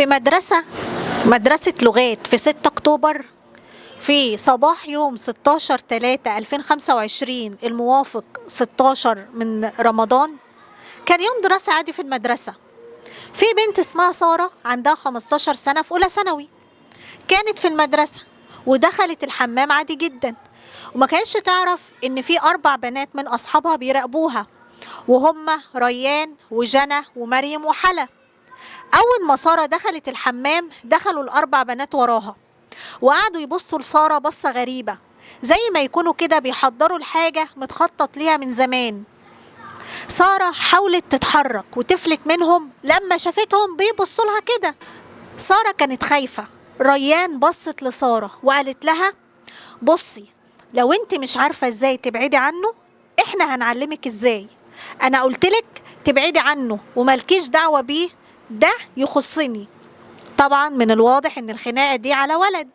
في مدرسة لغات في 6 أكتوبر في صباح يوم 16/3/2025 الموافق 16 من رمضان، كان يوم دراسة عادي في المدرسة. في بنت اسمها سارة عندها 15 سنة في أولى ثانوي، كانت في المدرسة ودخلت الحمام عادي جدا، وما كانش تعرف إن في 4 بنات من أصحابها بيراقبوها، وهم ريان وجنى ومريم وحلا. أول ما سارة دخلت الحمام دخلوا ال4 بنات وراها، وقعدوا يبصوا لسارة بصة غريبة، زي ما يكونوا كده بيحضروا الحاجة متخطط ليها من زمان. سارة حاولت تتحرك وتفلت منهم لما شافتهم بيبصوا لها كده. سارة كانت خايفة. ريان بصت لسارة وقالت لها بصي، لو انت مش عارفة ازاي تبعدي عنه احنا هنعلمك ازاي. انا قلتلك تبعدي عنه وملكيش دعوة بيه، ده يخصني. طبعا من الواضح ان الخناقة دي على ولد،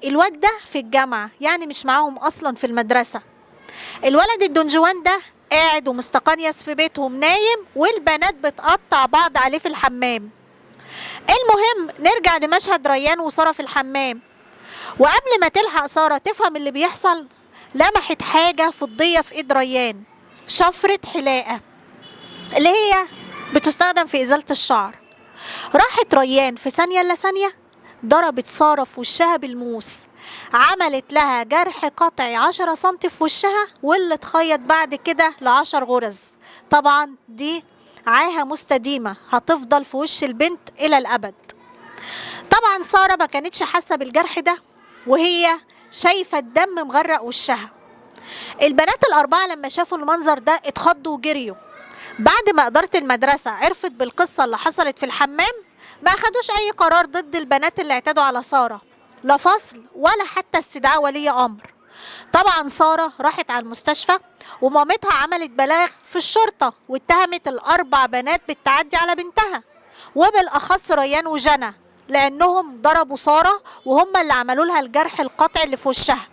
الواد ده في الجامعة يعني مش معاهم اصلا في المدرسة. الولد الدنجوان ده قاعد ومستقنيس في بيتهم نايم، والبنات بتقطع بعض عليه في الحمام. المهم نرجع لمشهد ريان وسارة في الحمام، وقبل ما تلحق سارة تفهم اللي بيحصل لمحت حاجة فضية في ايد ريان، شفرة حلاقة اللي هي بتستخدم في إزالة الشعر. راحت ريان في ثانية إلا ثانية ضربت سارة في وشها بالموس، عملت لها جرح قطعي 10 سنتي في وشها، واللي اتخيط بعد كده ل10 غرز. طبعا دي عاهة مستديمة هتفضل في وش البنت إلى الأبد. طبعا سارة ما كانتش حاسة بالجرح ده وهي شايفة الدم مغرق وشها. البنات ال4 لما شافوا المنظر ده اتخضوا وجريوا. بعد ما إدارة المدرسة عرفت بالقصة اللي حصلت في الحمام ما أخدوش أي قرار ضد البنات اللي اعتدوا على سارة، لا فصل ولا حتى استدعاء ولي أمر. طبعا سارة راحت على المستشفى ومامتها عملت بلاغ في الشرطة واتهمت ال4 بنات بالتعدي على بنتها، وبالأخص ريان وجنى لأنهم ضربوا سارة وهم اللي عملوا لها الجرح القطعي اللي في وشها.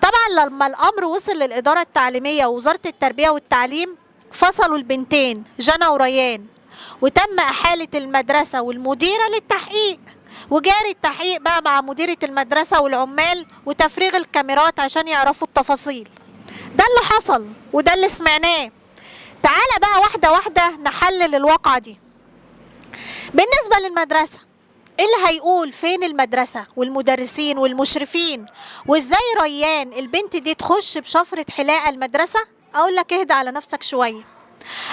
طبعا لما الأمر وصل للإدارة التعليمية ووزارة التربية والتعليم فصلوا البنتين جنى وريان، وتم إحالة المدرسة والمديرة للتحقيق، وجاري التحقيق بقى مع مديرة المدرسة والعمال وتفريغ الكاميرات عشان يعرفوا التفاصيل. ده اللي حصل وده اللي سمعناه. تعالى بقى واحدة واحدة نحلل الواقعة دي. بالنسبة للمدرسة، اللي هيقول فين المدرسة والمدرسين والمشرفين وازاي ريان البنت دي تخش بشفرة حلاقة المدرسة؟ اقول لك اهدى على نفسك شوية.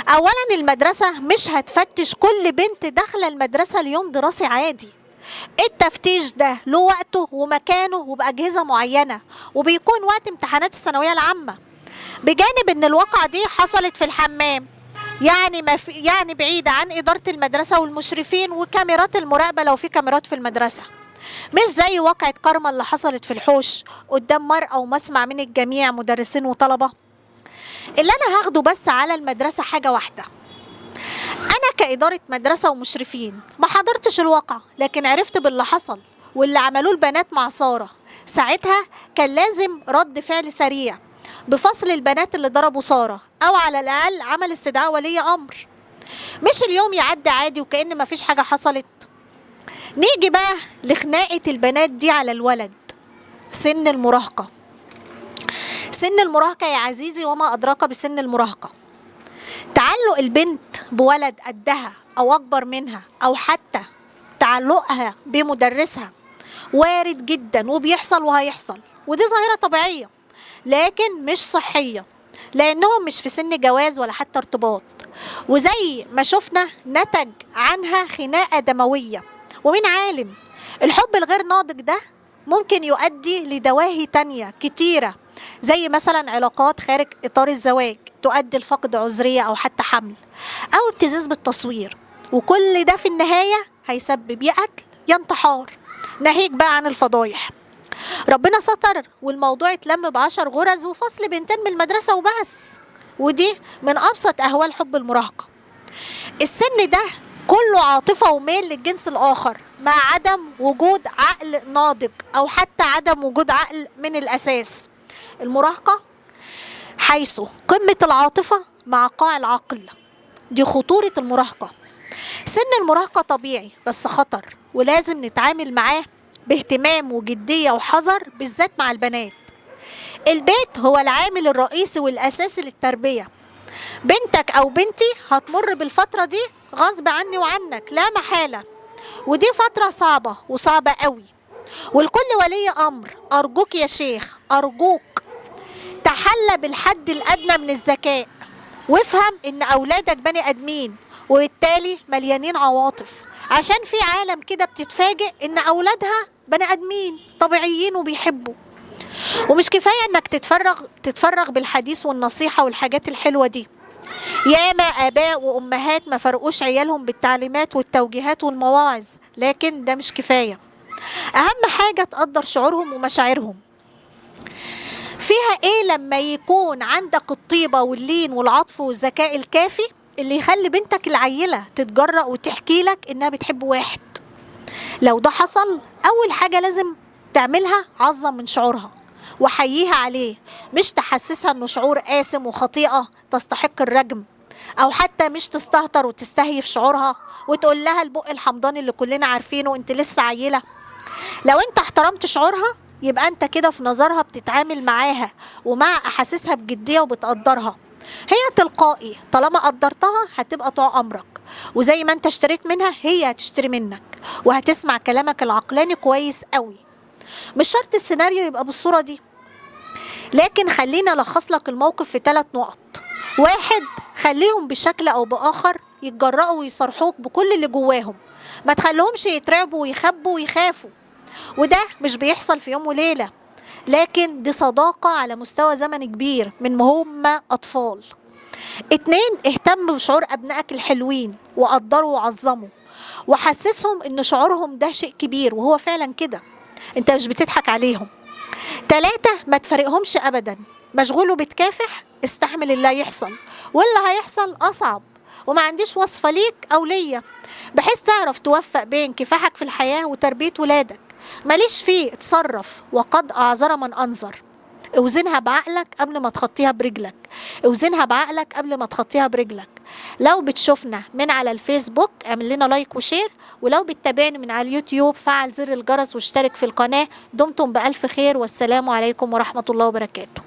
اولا المدرسة مش هتفتش كل بنت داخلة المدرسة ليوم دراسي عادي. التفتيش ده له وقته ومكانه وبأجهزة معينة، وبيكون وقت امتحانات الثانوية العامة. بجانب ان الواقعة دي حصلت في الحمام، يعني ما في، يعني بعيدة عن إدارة المدرسة والمشرفين وكاميرات المراقبة لو في كاميرات في المدرسة. مش زي واقعة كارما اللي حصلت في الحوش قدام مرأة ومسمع من الجميع مدرسين وطلبة. اللي أنا هاخده بس على المدرسة حاجة واحدة، أنا كإدارة مدرسة ومشرفين ما حضرتش الواقعة، لكن عرفت باللي حصل واللي عملوه البنات مع سارة. ساعتها كان لازم رد فعل سريع بفصل البنات اللي ضربوا سارة، أو على الأقل عمل استدعاء ولي أمر، مش اليوم يعدي عادي وكأن مفيش حاجة حصلت. نيجي بقى لخناقة البنات دي على الولد، سن المراهقة. سن المراهقة يا عزيزي وما أدراك بسن المراهقة. تعلق البنت بولد قدها أو أكبر منها أو حتى تعلقها بمدرسها وارد جدا وبيحصل وهيحصل، ودي ظاهرة طبيعية لكن مش صحية، لأنهم مش في سن جواز ولا حتى ارتباط، وزي ما شفنا نتج عنها خناقة دموية. ومين عالم الحب الغير ناضج ده ممكن يؤدي لدواهي تانية كتيرة، زي مثلا علاقات خارج إطار الزواج تؤدي لفقد عذرية أو حتى حمل، أو ابتزاز بالتصوير، وكل ده في النهاية هيسبب يا قتل يا انتحار، ناهيك بقى عن الفضايح. ربنا ستر والموضوع اتلم ب10 غرز وفصل بنتين من المدرسة وبس، ودي من أبسط أهوال حب المراهقة. السن ده كله عاطفة وميل للجنس الآخر، مع عدم وجود عقل ناضج أو حتى عدم وجود عقل من الأساس. المراهقة حيث قمة العاطفة مع قاع العقل، دي خطورة المراهقة. سن المراهقة طبيعي بس خطر، ولازم نتعامل معاه باهتمام وجدية وحذر، بالذات مع البنات. البيت هو العامل الرئيسي والأساسي للتربية. بنتك أو بنتي هتمر بالفترة دي غصب عني وعنك لا محالة، ودي فترة صعبة وصعبة قوي. والكل ولي أمر، أرجوك يا شيخ، أرجوك تحلى بالحد الأدنى من الذكاء، وافهم إن أولادك بني آدمين وبالتالي مليانين عواطف، عشان في عالم كده بتتفاجئ إن أولادها بني آدمين طبيعيين وبيحبوا. ومش كفاية إنك تتفرغ بالحديث والنصيحة والحاجات الحلوة دي. ياما آباء وأمهات ما فرقوش عيالهم بالتعليمات والتوجيهات والمواعظ، لكن ده مش كفاية. أهم حاجة تقدر شعورهم ومشاعرهم. فيها إيه لما يكون عندك الطيبة واللين والعطف والذكاء الكافي اللي يخلي بنتك العيلة تتجرأ وتحكي لك إنها بتحب واحد؟ لو ده حصل، أول حاجة لازم تعملها عظم من شعورها وحييها عليه، مش تحسسها إنه شعور قاسم وخطيئة تستحق الرجم، أو حتى مش تستهتر وتستهيف شعورها وتقول لها البق الحمضاني اللي كلنا عارفينه أنت لسه عيلة. لو أنت احترمت شعورها يبقى أنت كده في نظرها بتتعامل معاها ومع أحاسيسها بجدية وبتقدرها. هي تلقائي طالما قدرتها هتبقى طوع أمرك، وزي ما أنت اشتريت منها هي هتشتري منك، وهتسمع كلامك العقلاني كويس قوي. مش شرط السيناريو يبقى بالصورة دي، لكن خلينا ألخص لك الموقف في 3 نقط. 1، خليهم بشكل أو بآخر يتجرأوا ويصرحوك بكل اللي جواهم، ما تخليهمش يترعبوا ويخبوا ويخافوا، وده مش بيحصل في يوم وليلة، لكن دي صداقة على مستوى زمن كبير من ما هم أطفال. 2، اهتم بشعور أبنائك الحلوين وقدروا وعظموا وحسسهم إن شعورهم ده شيء كبير، وهو فعلا كده، انت مش بتضحك عليهم. 3، ما تفارقهمش أبدا، مشغول وبتكافح، استحمل اللي هيحصل، واللي هيحصل أصعب، وما عنديش وصفة ليك أو ليا بحيث تعرف توفق بين كفاحك في الحياة وتربية ولادك. ماليش فيه، اتصرف، وقد أعذر من أنذر. اوزنها بعقلك قبل ما تخطيها برجلك، اوزنها بعقلك قبل ما تخطيها برجلك. لو بتشوفنا من على الفيسبوك اعمل لنا like و share، ولو بتتابعني من على اليوتيوب فعل زر الجرس واشترك في القناة. دمتم بألف خير، والسلام عليكم ورحمة الله وبركاته.